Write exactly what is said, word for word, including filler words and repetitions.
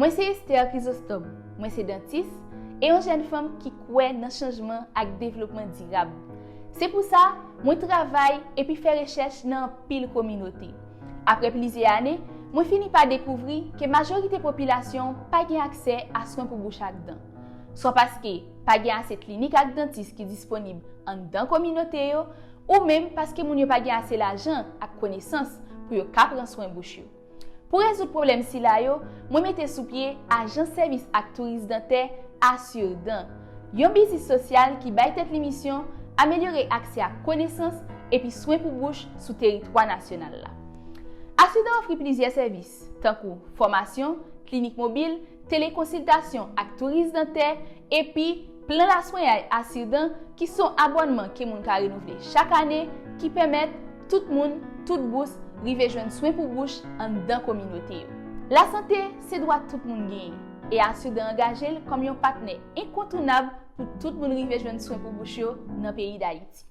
Mwen se Esther Chrysostome, mwen se dantis e yon jèn fanm ki kwè nan chanjman ak devlopman dirab. Se pou sa, mwen travay epi fè rechèch nan anpil kominote. Apre plizyè ane, mwen fini pa dekouvri ke majorite popilasyon pa gen aksè a swen pou bouch ak dan. Swa paske pa gen ase klinik ak dantis ki disponib anndan kominote yo, ou menm paske moun yo pa gen ase lajan ak konesans pou yo ka pran swen bouch yo. Pou rezoud pwoblèm sila yo, mwen mete sou pye Ajans Sèvis ak Touris Dantè Assure Dents, yon biznis sosyal ki bay tèt li misyon amelyore aksè ak konesans epi swen pou bouch sou teritwa nasyonal la. Assure Dents ofri plizyè sèvis, tankou fòmasyon, klinik mobil, telekonsiltasyon ak touris dantè, epi plan laswenyay Assure Dents ki se yon abònman ke moun ka renouvle chak ane, ki pèmèt tout moun, tout bous, rive jwenn swen pou bouch anndan kominote yo. Lasante se dwa tout moun genyen, e Assure Dents angaje l kòm yon patnè enkontounab pou tout moun rive jwenn swen pou bouch yo nan peyi Dayiti.